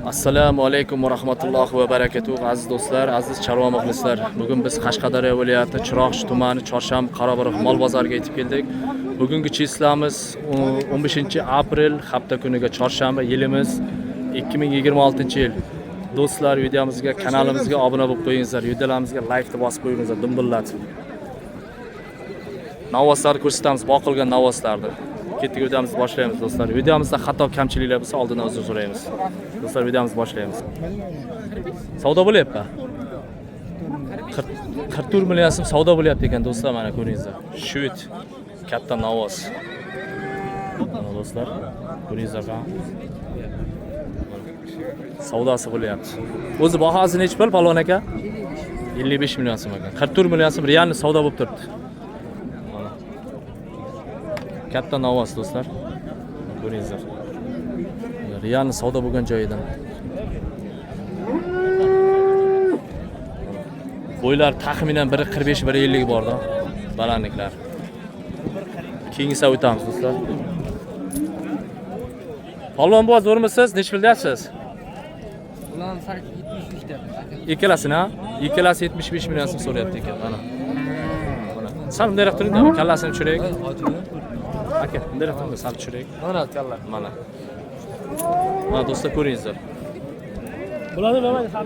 Assalomu alaykum va rahmatullohi va barakatuh, aziz do'stlar, aziz chorva muxlislar. Bugun biz Qashqadaryo viloyati Chiroqchi tumani Chorshanba Qoraburuq mol bozoriga yetib keldik. Bugungi chislamiz 15 aprel, hafta kuniga chorshanba, yilimiz 2026-yil. Do'stlar, videomizga, kanalimizga obuna bo'lib qo'yingizlar, videolarimizga laykni bosib qo'yingizlar, dumbillatib. Novvoslarni ko'rsatamiz, boqilgan novvoslarni. Ketdik, videomizni boshlaymiz, do'stlar. Videomizda xato kamchiliklar bo'lsa, oldindan uzr so'raymiz. Do'stlar, videomizni boshlaymiz. Savdo bo'lyapti. 44 million so'm savdo bo'lyapti ekan, do'stlar, mana ko'ringizlar. Shved katta novvos. Mana do'stlar, ko'ringizlar ha. Savdosi bo'lyapti. O'zi bahosi nechi pul, polvon aka? 55 million so'm ekan. 44 million so'm реальный savdo bo'lib turibdi. Mana. Katta novvos, do'stlar. Ko'ringizlar. Реальный savdo bo'lgan joyidan. Bo'ylar taxminan 1.45, 1.50 borda. Balandliklar. Keyingisiga o'tamiz, do'stlar. Polvon buva, zo'rmisiz? Nechi pul deyapsiz? Ularni 75 deyapmiz aka. Ikkalasini, ha? Ikkalasi 75 million so'm so'rayapti ekan, mana. Mana. Sal bundayroq turing, kallasini tushiraylik. Aka, bundayroq turing, sal tushiraylik. Mana kalla. Mana. Mana do'stlar, ko'ringizlar. Bularni bermaydi har.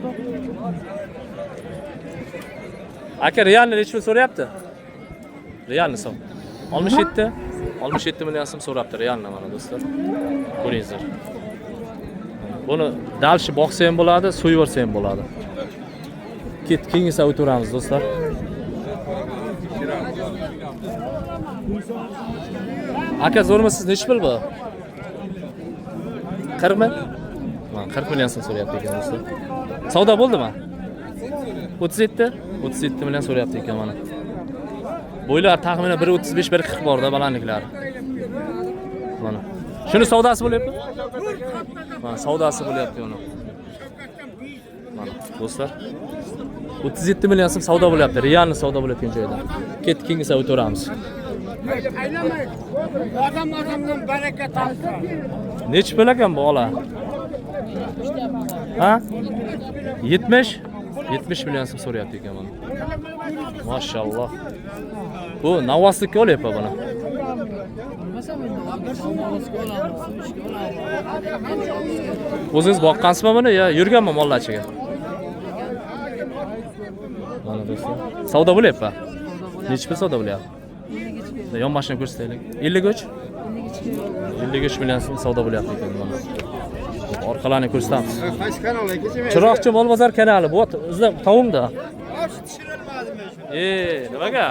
Aka, реальный nechi pul so'rayapti? Реальный so'm. 67? 67 million so'm so'rabdi реальный, mana do'stlar. Ko'ringizlar. Buni дальше boqsa ham bo'ladi, so'yib yuborsa ham bo'ladi. Ket, keyingisiga o'taveramiz, do'stlar. Aka, zo'rmisiz? Nechi pul bu? 40 mi? Mana 40 million so'm so'rayapti ekan, do'stlar. Savdo bo'ldimi? 37? 37 million so'rayapti ekan, mana. Bo'ylar taxminan 1.35, 1.40 borda balandliklari. Mana. Shuni savdosi bo'lyapti? Mana savdosi bo'lyapti uni. Mana do'stlar. 37 million so'm savdo bo'lyapti. Реальный savdo bo'layotgan joyda. Ketdik, keyingisiga o'taveramiz. Aylamay. Odam odamdan baraka topsin. Nechi pul ekan bu ola? Ha? 70? 70 million so'm so'rayapti ekan mana. Mashalloh. Bu novvoslikka olyapti buni. Bilmasam endi olamiz, so'yishga olamiz. O'zingiz boqqansizmi buni yo yurganmi mollachiga? Mana do'stlar. Savdo bo'lyapti. Nechi pul savdo bo'lyapti? Yon boshini ko'rsataylik. 53? 53 million so'm savdo bo'lyapti ekan mana. Orqalarini ko'rsatamiz. Qaysi kanal aka? Chiroqchi mol bozor kanali. Bu bizda tovumda. Nimaga?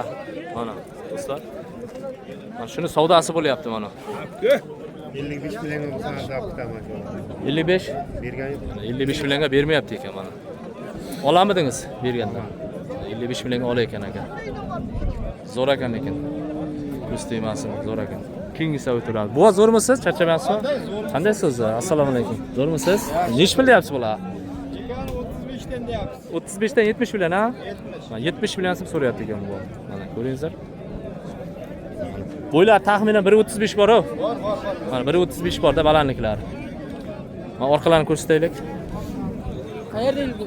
Mana do'stlar. Mana shuni savdosi bo'lyapti mana. 55 million bo'lsa kutaman. 55? Bergan yo'q. Mana 55 millionga bermayapti ekan mana. Olamidingiz berganda? 55 millionga olar ekan aka. Zo'r ekan lekin. Ko'z tegmasin, zo'r ekan. Keyingisiga o'tiramiz. Buva, zo'rmisiz? Charchamayapsizmi? Qandaysiz? Assalomu alaykum. Zo'rmisiz? Nechi pul deyapsiz bular? 35 dan deyapsiz. 35 dan 70 million, ha? Mana 70 million so'm so'rayapti ekan bu. Mana ko'ringizlar. Bo'ylar taxminan 1.35 bor-ku. Bor, bor, bor. Mana 1.35 borda balandliklari. Mana orqalarini ko'rsataylik. Qayerda bu?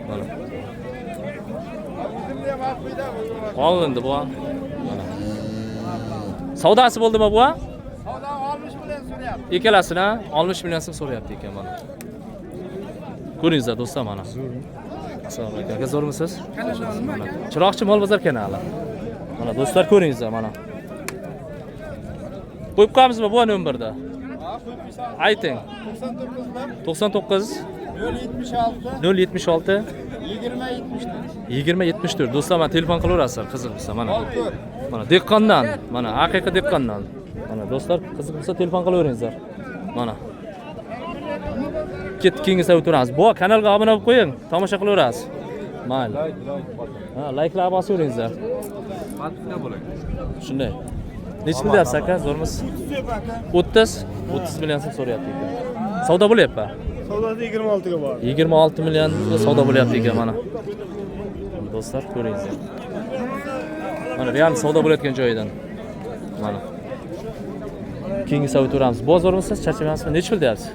Mana. Olindi bu. Mana. Savdosi bo'ldimi bu? Savdo 60 million so'rayapti. Ikkalasini 60 million so'm so'rayapti ekan mana. Ko'ringizlar do'stlar, mana. Assalomu alaykum. Aka, zo'rmisiz? Mana. Chiroqchi mol bozor kanali. Mana do'stlar, ko'ringizlar mana. Qo'yib qo'yamizmi bu nomerda? Ayting. 99 99 076 076 20 74. 20 74. Do'stlar, mana telefon qilaverasizlar, qiziq bo'lsa mana. Mana dehqondan, mana haqiqiy dehqondan. Mana do'stlar, qiziq bo'lsa telefon qilaveringizlar. Mana. Ketdik, keyingisiga o'tiramiz. Bu kanalga obuna bo'lib qo'ying, tomosha qilaverasiz. Mayli. Ha, layklar bosaveringizlar. Shunday. Nechi pul deyapsiz aka, zo'rmisiz? 30 30 million so'm so'rayapti ekan. Savdo bo'lyapti? Savdosi 26 ga bor. 26 million savdo bo'lyapti ekan mana. Do'stlar, ko'ringizlar. Mana real savdo bo'layotgan joyidan. Mana. Keyingisiga o'tiramiz. Bozormisiz? Charchamayapsizmi? Nechi pul deyapsiz?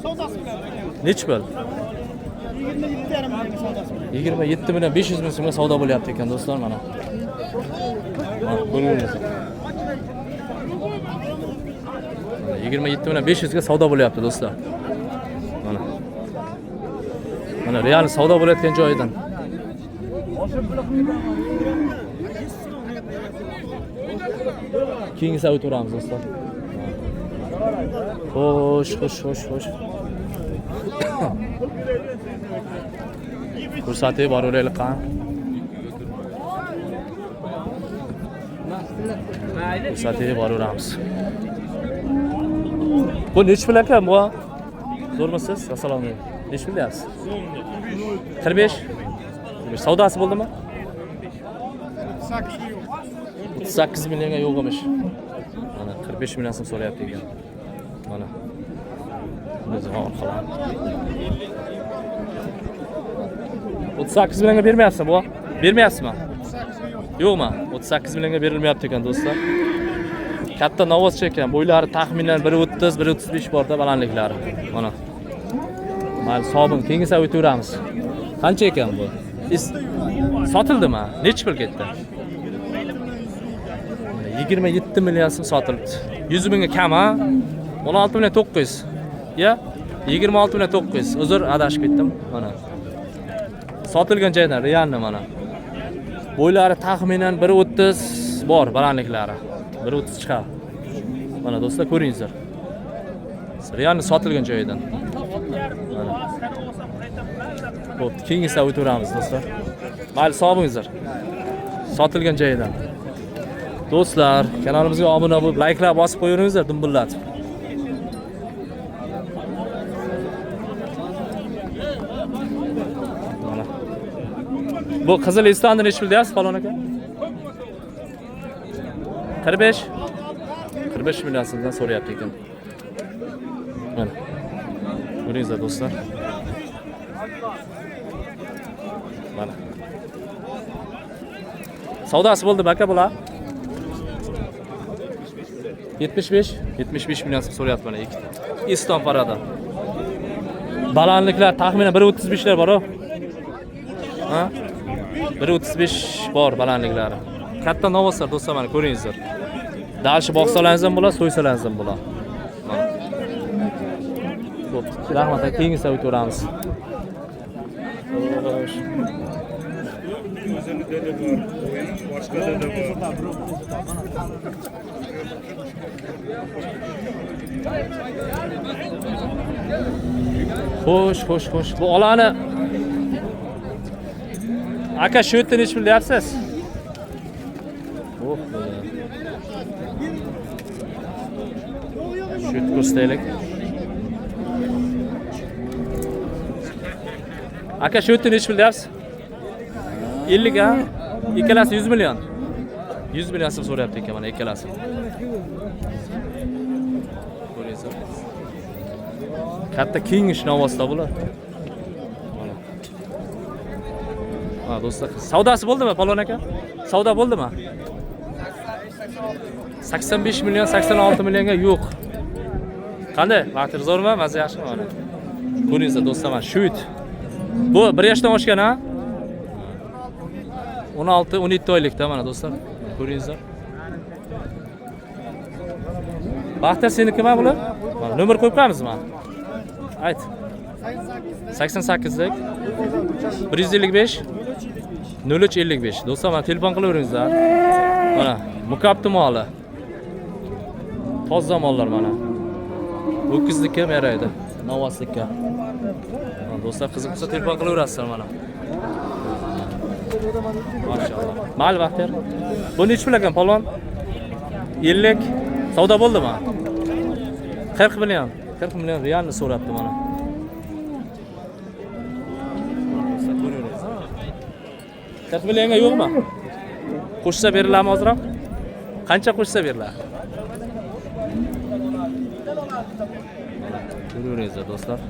Savdo Nechi pul? 27 million 500 ming so'mga savdo bo'lyapti ekan do'stlar mana. Mana ko'ringiz. 27 million 500 ga savdo bo'lyapti do'stlar. Mana. Mana real savdo bo'layotgan joyidan. Keyingi o'taveramiz do'stlar. Xo'sh, xo'sh, xo'sh, xo'sh. Ko'rsatib boraveraylik qani. Ko'rsatib boraveramiz. Bu nechi pul aka bu? Zo'rmisiz? Assalomu alaykum. Nechi pul deyapsiz? 45. 45. Savdosi bo'ldimi? 38 millionga yo'q emish. Mana 45 million so'm so'rayapti ekan. Mana. O'zi orqalar. 38 millionga bermayapsizmi bu? Bermayapsizmi? Yo'qmi? 38 millionga berilmayapti ekan do'stlar. Katta novvozcha ekan. Bo'ylari taxminan 1.30, 1.35 borda balandliklari. Mana. Mayli, sobin keyingi safar o'taveramiz. Qancha ekan bu? Sotildimi? Nechi pul ketdi? 27 million so'm sotilibdi. 100 mingga kam ha? 16 million 900. Ya? 26 million 900. Uzr, adashib ketdim. Mana. Sotilgan joydan realni mana. Bo'ylari taxminan 1.30 bor balandliklari. 1.30 chiqadi. Mana do'stlar ko'ringizlar. Realni sotilgan joyidan. Mana. Xo'p, keyingisida o'taveramiz do'stlar. Mayli, sog'. Sotilgan joyidan. Do'stlar, kanalimizga obuna bo'lib, layklar bosib qo'yaveringizlar, dumbillatib. Mana. Bu Qizil Istonni nechi pul deyapsiz, falon aka? 45. 45 million so'mdan so'rayapti ekan. Mana. Ko'ringizlar do'stlar. Mana. Savdosi bo'ldimi aka bular? 75 75 million so'm so'rayapti mana ikkita. Iston parada. Balandliklar taxminan 1.35 lar bor-ku. Ha? 1.35 bor balandliklari. Katta novvozlar do'stlar mana ko'ringizlar. Dalshi boqsalaringiz ham bo'ladi, so'ysalaringiz ham bo'ladi. Mana. Xo'p, rahmat, keyingi safar o'taveramiz. Xo'sh. O'zini didi bor, boshqa didi bor. Xo'sh, xo'sh, xo'sh. Bu olani aka shu yerda nechi pul deyapsiz? Oh. Shu yerda ko'rsataylik. Aka shu yerda nechi pul deyapsiz? 50 ha? Ikkalasi 100 million. 100 million so'm so'rayapti ekan mana ikkalasi. Ko'ringizlar. Katta kengish novvozda bular. Mana. Ha do'stlar, savdosi bo'ldimi Polvon aka? Savdo bo'ldimi? 85 million, 86 millionga yo'q. Qanday? Vaqtingiz zo'rmi? Maza yaxshimi mana? Ko'ringizlar do'stlar, mana shu it. Bu 1 yoshdan oshgan ha? 16-17 oylikda mana do'stlar. Ko'ringizlar. Baxtiyar senikimi bular? Mana nomer qo'yib qo'yamizmi? Ayt. 88lik 155 0355. Do'stlar, mana telefon qilaveringizlar. Mana Mukabdi moli. Toza mollar mana. Ho'kizlikka ham yaraydi, novvoslikka. Mana do'stlar, qiziq bo'lsa telefon qilaverasizlar mana. Maşallah. Mayli Baxtiyor. Bu nechi pul ekan polvon? 50. Savdo bo'ldimi? 40 million. 40 million realni so'rabdi mana. 40 millionga yo'qmi? Qo'shsa beriladimi ozroq? Qancha qo'shsa beriladi? Ko'raveringizlar do'stlar.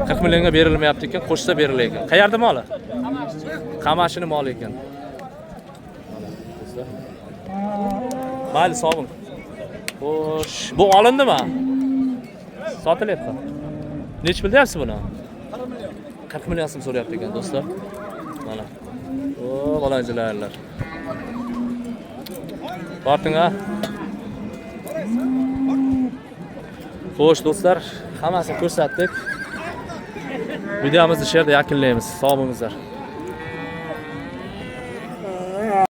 40 millionga berilmayapti ekan, qo'shsa berilar ekan. Qayerda moli? Qamashini moli ekan. Mana do'stlar. Mayli, sog'. Xo'sh, bu olindimi? Sotilyapti. Nechi pul deyapsiz buni? 40 million so'm so'rayapti ekan do'stlar. Mana. O, bolajilarlar. Torting a. Xo'sh do'stlar, hammasini ko'rsatdik. Videomizni shu yerda yakunlaymiz. Sog' bo'linglar.